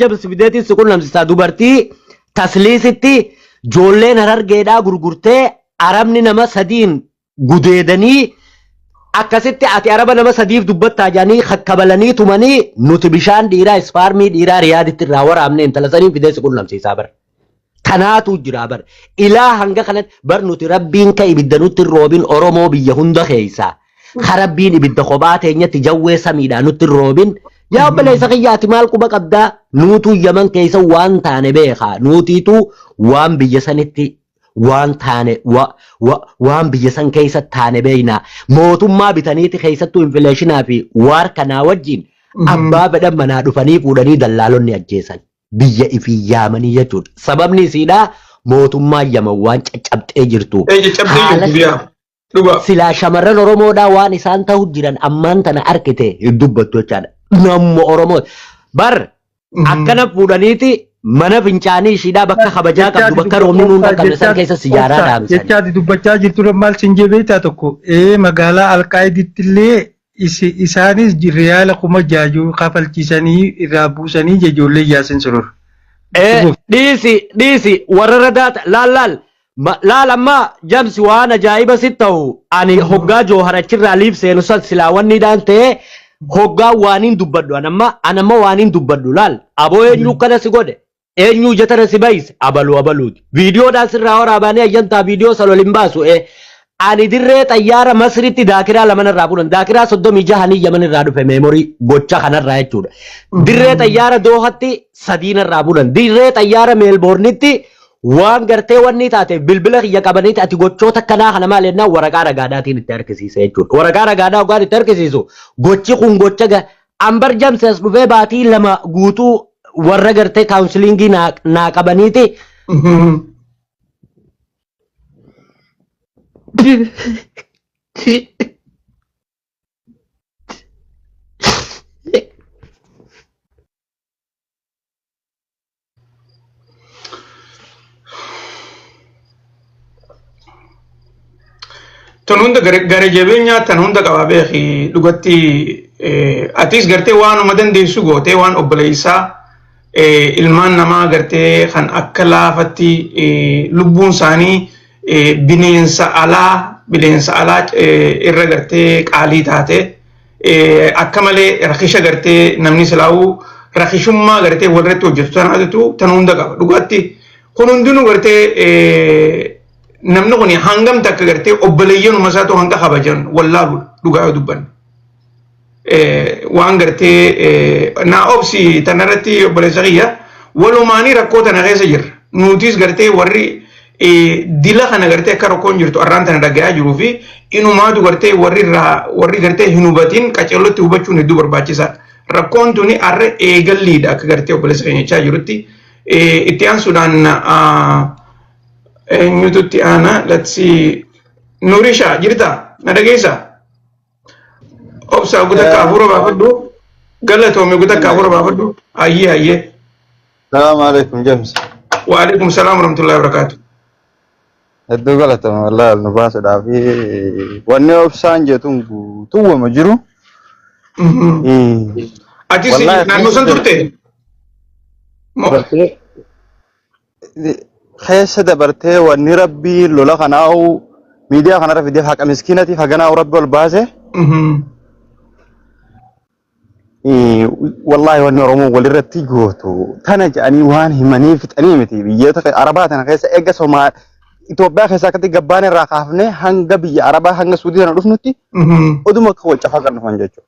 Jabsi fideetiin si qunnamsisaa dubartii tasliisitti joolleen harargeedhaa gurgurtee arabni nama sadiin gudeedanii akkasitti ati araba nama sadiif dubbattaa jedhanii kakkabalanii tumanii nuti bishaan dhiiraa ispaarmii dhiiraa riyaaditti irraa waraabne intala saniin fidee si qunnamsiisaa bara. Tanaatu jira bar. Ilaa hanga kanatti bar nuti rabbiin ka ibidda nutti hin roobin Oromoo biyya hunda keessaa. Ka rabbiin ibidda kophaa teenyatti jawwee samiidhaa nutti hin roobin. Yaa obboleessa kiyya ati maal quba qabdaa? Nuutuu Yaman keessa waan taane beekaa. Nuutiitu waan biyya sanitti waan taane wa, wa, waan biyya san keessa taane beekna. Mootummaa bitaniiti keessattuu infileeshinaa fi waar kanaa wajjin abbaa fedhan manaa dhufanii fuudhanii dallaalonni ajjeesan. Biyya ifii yaamanii jechuudha. Sababni isiidhaa mootummaan Yaman waan caccabxee jirtu. Ee caccabdee Haala jirtu biyyaa. Dhugaa. Silaa shamarran Oromoodhaa waan isaan ta'u jiran ammaan tana arkite hin dubbattu jechaadha. Namuma Oromoo. Bar akkana fuudhaniiti mana fincaanii ishiidhaa bakka kabajaa qabdu bakka roobni nuun dhaqqabne san keessa sijaaraa dhaamsan. Jechaati dubbachaa jirtu maal sin jee beektaa tokko ee magaalaa Alqaa'iditti illee isaanis riyaala 6000 kafalchiisanii irraa buusanii ijoollee Yaasin Surur. Ee dhiisi dhiisi warra radaata laal laal laal amma jamsi waan ajaa'iba si ta'u ani hoggaa joohar achirraa liif seenu san silaa wanni dhaan ta'e hoggaa waaniin dubbadhu an amma waaniin dubbadhu laal aboo eenyu kana si godhe Eenyuu ija tana si bayse? Abaluu abaluuti. Viidiyoodhaan sirraa waraabanii ayyantaa viidiyoo san ol hin baasu. Ee ani dirree xayyaara Masritti daakiraa lama narraa fuudhan. Daakiraa soddomii jahanii Yaman irraa dhufe meemorii gocha kanarraa jechuudha. Dirree xayyaara Doohatti sadii narraa fuudhan. Dirree xayyaara Meelboornitti waan gartee wanni taate bilbila kiyya qabaniiti ati gochoota akkanaa kana maal jennaan waraqaa ragaadhaatiin itti harkisiise jechuudha. Waraqaa ragaadhaa hoggaan itti harkisiisu gochi kun gocha Ambar Jamsi as dhufee baatii lama guutuu warra gartee kaawunsiliingii naa naa qabaniiti. Tan hunda gara jabeenyaa tan hunda qaba beeki dhugatti atis gartee waanuma dandeessu gootee waan obboleessaa ilmaan namaa gartee kan akka laafatti lubbuun isaanii bineensa alaa bineensa alaa irra gartee qaalii taate akka malee rakisha gartee namni silaa'uu rakishummaa gartee walirratti hojjetu tanaatu tan hunda qaba dhugaatti kun hundinuu gartee namni kun hangam takka gartee obboleeyyanuma isaatu hanga kabajan wallaalu dhugaa yoo dubbanne. Waan gartee naa obsi tanarratti obboleessa kiyya walumaanii rakkoo tana keessa jirra. Nutis gartee warri dila kana gartee akka rakkoon jirtu arraan tana dhagayaa jiruu fi inumaatu gartee warri irraa warri gartee hin hubatin qaceellotti hubachuun hedduu barbaachisaadha. Rakkoon tuni arra eegalliidha akka gartee obboleessa keenya jechaa jirutti. Itti aansuudhaan eenyutu itti aana let's see Nurisha jirta na dhageessaa? Obsa ogu takka hafuura baafadhu. Galatoomi ogu takka hafuura baafadhu. Hayyee hayyee. Salaamu alaikum James. Wa alaikum salaam wa rahmatullahi wa barakaatu. Hedduu galatoomi wallahi ol nu baasuudhaaf wanni obsaan jetun guutuuwwama jiru. Atis Wallahi naannoo san turte? Moo Dabartee keessa dabartee wanni rabbii lola kanaa'u miidiyaa kanarra fideef haqa miskiinatiif haganaa'u rabbi ol baase. Wallaahi wanni Oromoo walirratti gootu tana jedhanii waan himanii fixanii miti biyyoota Arabaa tana keessa eega Somaa Itoophiyaa keessa akkatti gabbaan irraa kaafnee hanga biyya Arabaa hanga Suudii tana dhufnutti oduma akka wal cafaa kan dhufan jechuudha.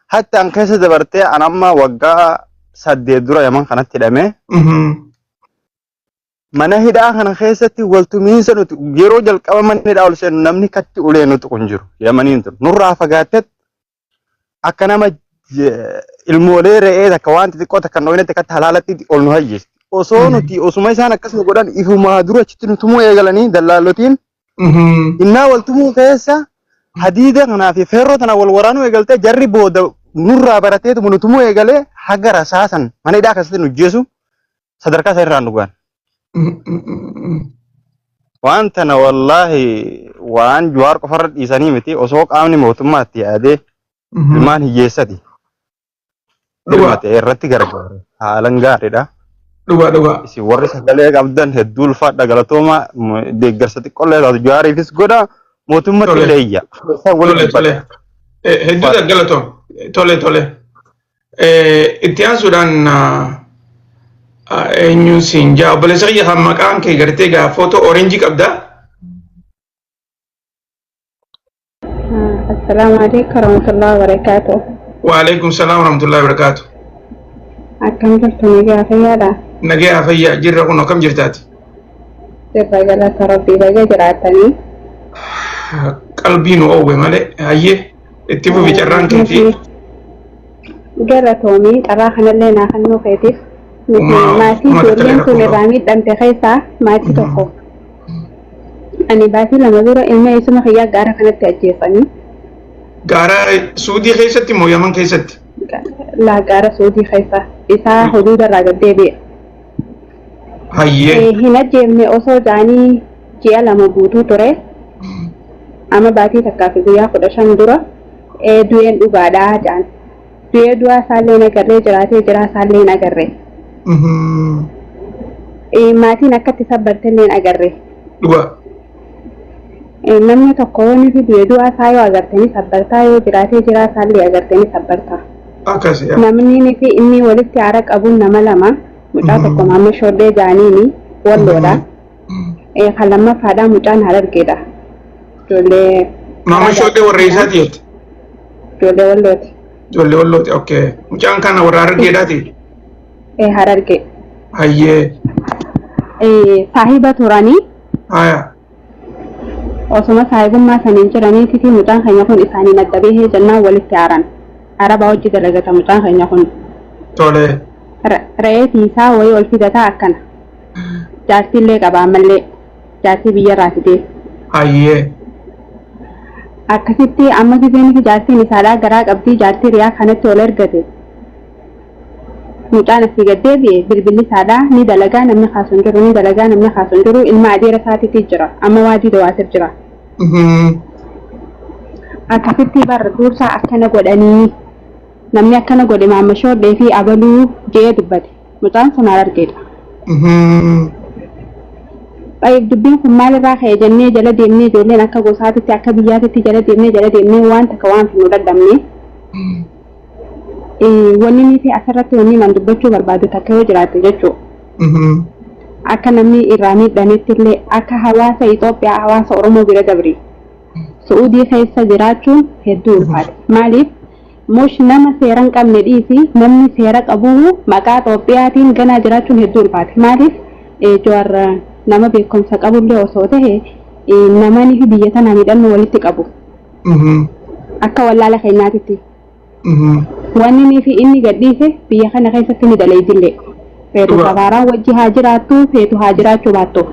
Hatta an keessa dabartee an amma waggaa 8 dura Yaman kanatti hidhamee mana hidhaa kana keessatti waltumiinsa nuti yeroo jalqaba mana hidhaa ol seennu namni katti ulee nuti kun jiru Yamaniin tun nurraa fagaattee akka nama ilmoolee re'ee takka waan xixiqqoo takka hin dhooynetti akkatti halaalatti ol nu hayyiste. Osoo nuti osuma isaan akkas nu godhan ifumaa dura achitti nu tumuu eegalanii dallaallotiin innaa wal tumuu keessa hadiida kanaa fi feerroo tana wal waraanuu eegaltee jarri booda nurraa barateetuma nu tumuu eegalee haga rasaasan mana hidhaa keessatti nu jeesu sadarkaa isa irraan nu gahan. Waan tana wallaahi waan Jawaar qofarra dhiisanii miti osoo qaamni mootummaa itti yaadee ilmaan hiyyeessati. Dhugaa. Hirmate irratti gargaara. Haalan gaariidha. Dhugaa dhugaa. Isin warri sagalee qabdan hedduu ulfaadha galatooma deeggarsa xiqqoollee taatu Jawaariifis godha mootummatti Tole. illee iyya. Isaan waliin Tole tole. dubbadha. Hedduu Ulfaadha. galatoom. Tole tole. Itti aansuudhaan eenyuun siin jaa obboleessa kiyya kan maqaan kee gartee gaa footoo orange qabdaa? Assalaamu alaikum warahmatullahi wabarakatuh. Waalaikum salaam warahmatullahi wabarakatuh. Akkam jirtu nagaa fayyaadha? Nagaya fayyaa jirra kun akkam jirtaati? Jirra galata rabbii baga jiraattanii. Qalbii nu oowwe malee hayyee itti fufi carraan keetii. Galatoomii carraa kanallee naa kennuu keetiif. Nuti maatii Uma takka ijoolleen rakkoo tun qabu. irraa miidhamte keessaa maatii tokko. Ani baatii 2 dura ilma eessuma kiyyaa gaara kanatti ajjeesanii. Gaara Suudii keessatti moo Yaman keessatti? Laa gaara Suudii keessa isaa huduuda irraa gad deebi'e. Hayyee. Hin ajjeefne osoo ja'anii ji'a 2 guutuu ture. Amma baatii takkaa fi guyyaa 15 dura du'een dhugaadha ja'an. Du'ee du'aa isaallee hin agarree jiraatee jiraa isaallee hin agarre. Maatiin akkatti sabbartellee hin agarre. Dhugaa. Namni tokko yoo inni du'e du'aa isaa yoo agarte ni sabbartaa yoo jiraatee jiraa isaallee agarte ni sabbarta. Akkas yaa. Namni fi inni walitti aara qabuun nama lama mucaa tokko maamma shodhee jaaniini walloodha. Kan lammaffaadhaa mucaan harargeedha. Ijoollee Maamma shodhee warra eessaati jette? Ijoollee wallooti. Ijoollee wallooti okay. Mucaan kana warra harargeedhaati? Harargee. Hayyee. Saahiba turanii. Haya. Osoma saahibummaa saniin jiraniititi mucaan keenya kun isaaniin adda bahee jennaan walitti aaran. Arabaa hojii dalagata mucaan keenya kun. Tole. Re'ee tiisaa wayii ol fidataa akkana. Jaartiillee qaba ammallee. Jaartii biyyarraa fidee. Hayyee. Akkasitti amma gizeen fi jaartiin isaadhaa garaa qabdii jaartii riyaa kanatti ol ergate. Mucaan asii gad deebi'e bilbilli isaadhaa ni dalagaa namni kaasu hin jiru ni dalagaa namni kaasu hin jiru ilma adeera isaatiitii jira amma waadii dawaasir jira. Akkasitti bar dursaa akkana godhanii namni akkana godhe maamma shoodhee fi abaluu je'ee dubbate mucaan sun harargeedha. Xayyib dubbiin kun maalirraa ka'e jennee jala deemnee ijoolleen akka gosaatitti akka biyyaatitti jala deemnee jala deemnee waan takka waan finnu dadhabne. Wanni nuti asirratti wanni nan dubbachuu barbaadu takka yoo jiraatte jechuudha. Akka namni irraa miidhametti illee akka hawaasa Itoophiyaa hawaasa Oromoo bira dabri. Su'uudii keessa jiraachuun hedduu ulfaate. Maaliif mush nama seera hin qabne dhiisi namni seera qabu maqaa Itoophiyaatiin ganaa jiraachuun hedduu ulfaate. Maaliif Jawaar nama beekumsa qabullee osoo ta'e namani biyya tanaa miidhamni walitti qabu. Akka wallaala keenyaatitti. Wanni inni fi inni gadhiise biyya kana keessatti ni dalaydillee. Feetu safaaraan wajji haa jiraattu, feetu haa jiraachuu baattu.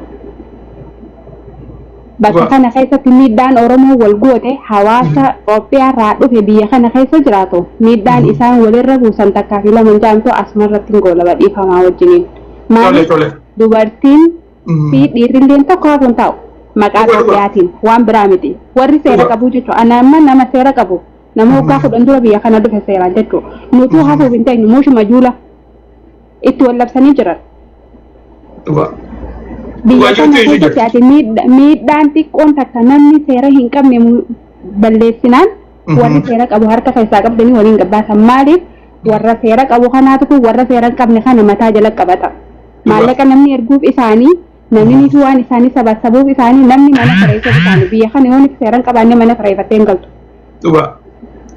Bakka kana keessatti miidhaan Oromoo wal goote hawaasa Itoophiyaa irraa dhufe biyya kana keessa jiraatu miidhaan isaan walirra buusan takkaa fi lama hin jaamtu asuma irratti hin goolaba dhiifamaa wajjiniin. Maaliif dubartiin fi dhiirrilleen tokko hafuun taa'u maqaa Itoophiyaatiin waan biraa miti. Warri seera qabu jechuudha. Ana amma nama seera qabu nama waggaa 10 dura biyya kana dhufe seeraan jechuudha. Nutuu hafuuf hin teenyu muushuma juula itti wal labsanii jiran. Biyya kana keessatti ati miidhaan xiqqoon takka namni seera hin qabne balleessinaan warri seera qabu harka keessaa qabdanii waliin gabbaasan. Maaliif warra seera qabu kanaatu kun warra seera hin qabne kana mataa jala qabata. Maallaqa namni erguuf isaanii namni waan isaanii sabasabuuf isaanii namni mana kireessuuf isaanii biyya kana yoo seera hin qabaanne mana kireeffattee hin galtu. Dhugaa.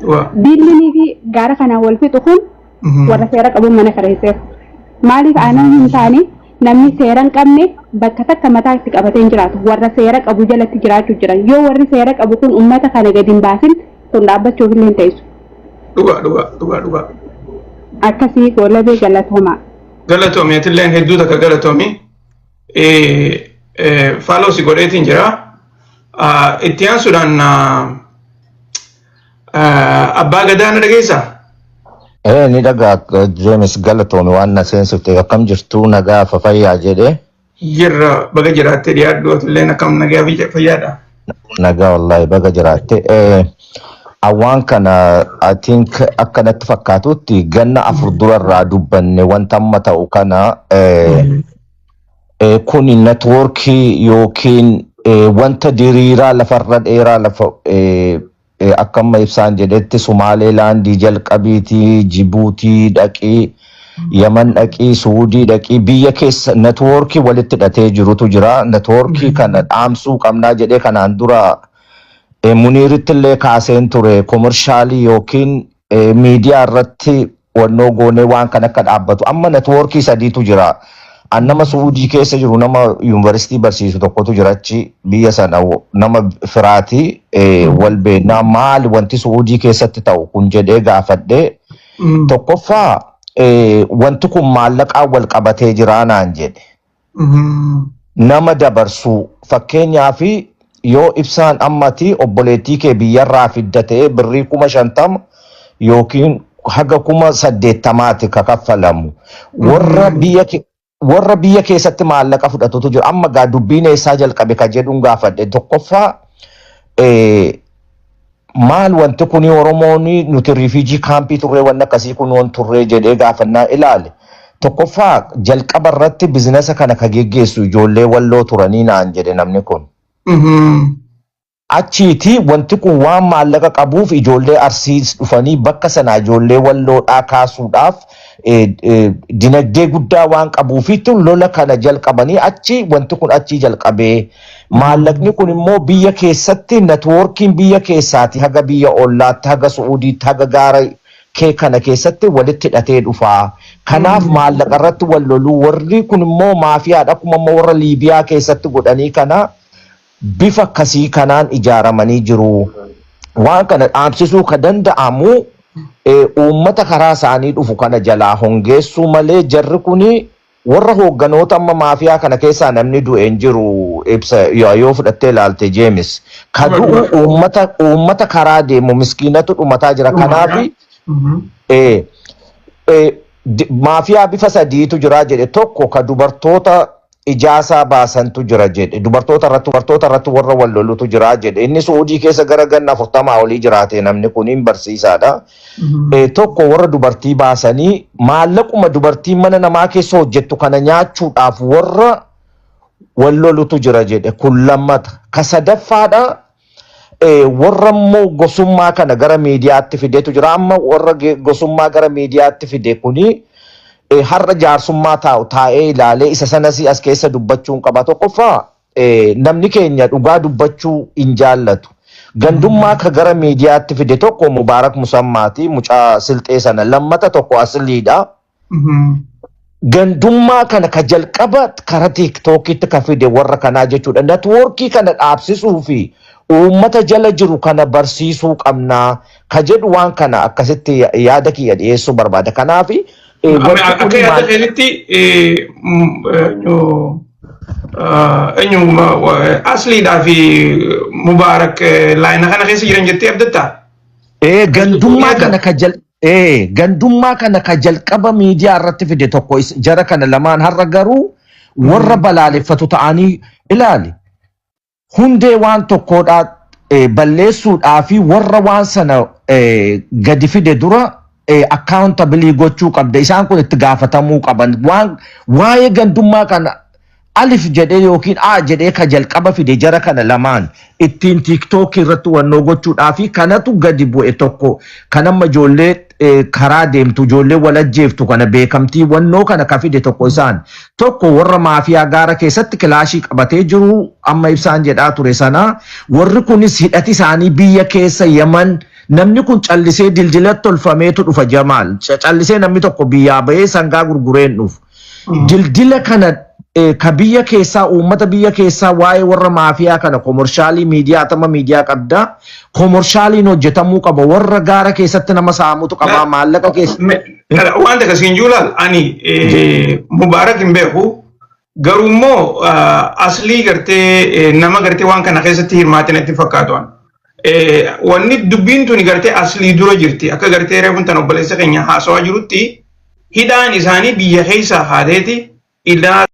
Dhugaa. Diinni fi gaara kanaan wal fixu kun warra seera qabuun mana kireesseef. Maaliif aannan hin taane namni seera hin qabne bakka takka mataa itti qabatee hin jiraatu. Warra seera qabu jalatti jiraachuu jiran. Yoo warri seera qabu kun uummata kana gadi hin baasin kun dhaabbachuuf illee hin teessu. Dhugaa dhugaa dhugaa dhugaa. Akkasii goolabee galatoomaa. Galatoomi atilleen hedduu takka galatoomi. Follow si godheetiin jira. Itti aansuudhaan abbaa gadaa na dhageessaa? Ni dhagaa James galatoomi waan na seensifte akkam jirtuu nagaa fayyaa jedhee. Jirra baga jiraattee dhiyaadhu atilleen akkam nagaa fayyaadha. Nagaa wallahi baga jiraatte. Waan kana, I think, akka natti fakkaatutti ganna 4 durarraa dubbanne wanta amma ta'u kana. Kun networkii yookiin wanta diriiraa lafarra dheeraa lafa akka amma ibsaan jedhetti Sumaaleelaandii jalqabiitii Jibuutii dhaqii, Yaman dhaqii, Suudii dhaqii, biyya keessa networkii walitti hidhatee jirutu jira. Networkii kana dhaamsuu qabnaa jedhee kanaan dura Muniiritti illee kaaseen ture. Commercialii yookiin miidiyaa irratti wannoo goonee waan kan akka dhaabbatu. Amma networkii sadiitu jira. An nama Suudii keessa jiru, nama yuunivarsiitii barsiisu tokkotu jira achi biyya sana, nama firaati, wal beennaa. Maali wanti Suudii keessatti ta'u kun jedhee gaafadhee, tokkoffaa wanti kun maallaqaan wal qabatee jira naan jedhe. Nama dabarsuu, fakkeenyaaf yoo ibsaan ammati obboleettii kee biyyarraa fidda ta'ee, birrii 50,000 yookiin haga 80,000ti ka kaffalamu. Warra biyya keessatti maallaqa fudhatutu jira. Amma gaa dubbiin eessaa jalqabe ka jedhuun gaafadhe. Tokkoffaa maal wanti kuni, Oromoon nuti refugee campii turree, wanni akkasii kun waan turree jedhee gaafannaa ilaale. Tokkoffaa jalqaba irratti businessa kana ka geggeessu ijoollee Walloo turanii naan jedhe namni kun. Achiiti wanti kun waan maallaqa qabuuf ijoollee Arsii dhufanii bakka sanaa ijoollee Walloodhaa kaasuudhaaf dinagdee guddaa waan qabuufitti lola kana jalqabanii, achi wanti kun achii jalqabee, maallaqni kun immoo biyya keessatti networkiin biyya keessaati haga biyya ollaatti, haga Su'uudiitti, haga gaara kee kana keessatti walitti hidhatee dhufaa. Kanaaf maallaqa irratti wal loluu, warri kun immoo maafiyaadha, akkuma immoo warra Liibiyaa keessatti godhanii kana bifa akkasii kanaan ijaaramanii jiru. Waan kana dhaabsisuu ka danda'amu uummata karaa isaanii dhufu kana jalaa hongeessuu malee, jarri kuni warra hoogganoota amma maafiyaa kana keessaa namni du'e hin jiru, ibsa yoo fudhattee ilaalte, Jeemis. Ka du'u uummata karaa deemu miskiinatu dhumataa jira. Kanaaf maafiyaa bifa sadiitu jira jedhe. Tokko ka dubartoota ijaasaa baasantu jira jedhe. Dubartoota irratti warra wal lolutu jira jedhe. Inni Suudii keessa gara ganna 40 olii jiraate, namni kun hin barsiisaadha. Tokko warra dubartii baasanii maallaquma dubartii mana namaa keessa hojjettu kana nyaachuudhaaf warra wal lolutu jira jedhe. Kun lammata. Ka sadaffaadha, warra immoo gosummaa kana gara miidiyaatti fidetu jira. Amma warra gosummaa gara miidiyaatti fide kuni har'a jaarsummaa taa'u taa'ee ilaalee isa sanas as keessa dubbachuun qaba. Tokkoffaa namni keenya dhugaa dubbachuu hin jaallatu. Gandummaa ka gara miidiyaatti fide tokko Mubaarak Musammaati, mucaa Silxee sana. Lammata tokko Asliidha. Gandummaa kana ka jalqaba karaa TikTokitti ka fide warra kanaa jechuudha. Networkii kana dhaabsisuu fi uummata jala jiru kana barsiisuu qabnaa ka jedhu, waan kana akkasitti yaada kiyya dhiyeessuu barbaada. Kanaaf wanti Akka kun yaada maal keetitti eenyu Asliidhaa fi Mubaarak laayina kana keessa jiran jettee abdattaa? Gandummaa kana ka jal gandummaa kana ka jalqaba miidiyaa irratti fide tokko jara kana lamaan. Har'a garuu warra balaaleffatu ta'anii ilaali. Hundee waan tokkodhaa balleessuudhaa fi warra waan sana gadi fide dura accountability gochuu qabda. Isaan kun itti gaafatamuu qaban. Waan waa'ee gandummaa kana alif jedhee yookiin a jedhee ka jalqaba fide jara kana lamaan, ittiin TikTokii irratti wannoo gochuudhaa fi kanatu gadi bu'e. Tokko kan amma ijoollee karaa deemtu, ijoollee wal ajjeeftu kana, beekamtii wannoo kana ka fide tokko isaan. Tokko warra maafiyaa gaara keessatti kilaashii qabatee jiru amma ibsaan jedhaa ture sana. Warri kunis hidhati isaanii biyya keessa, Yaman. Namni kun callisee dildilatti tolfameetu dhufa, Jamaal. Callisee namni tokko biyyaa bahee sangaa gurgureen dhufu. Dildila kana ka biyya keessaa, uummata biyya keessaa, waa'ee warra maafiyaa kana commercialii miidiyaa tama miidiyaa qabda. Commercialiin hojjetamuu qaba. Warra gaara keessatti nama saamutu qaba, maallaqa keessa. Wanta akkasiin jiru laal, ani Mubaarak hin beeku, garuu immoo Aslii gartee nama gartee waan kana keessatti hirmaate natti fakkaatu. Wanni dubbiin tuni gartee Aslii dura jirti. Akka gartee reefuun tan obboleessa keenya haasawaa jirutti, hidhaan isaanii biyya keessaa haateeti ilaa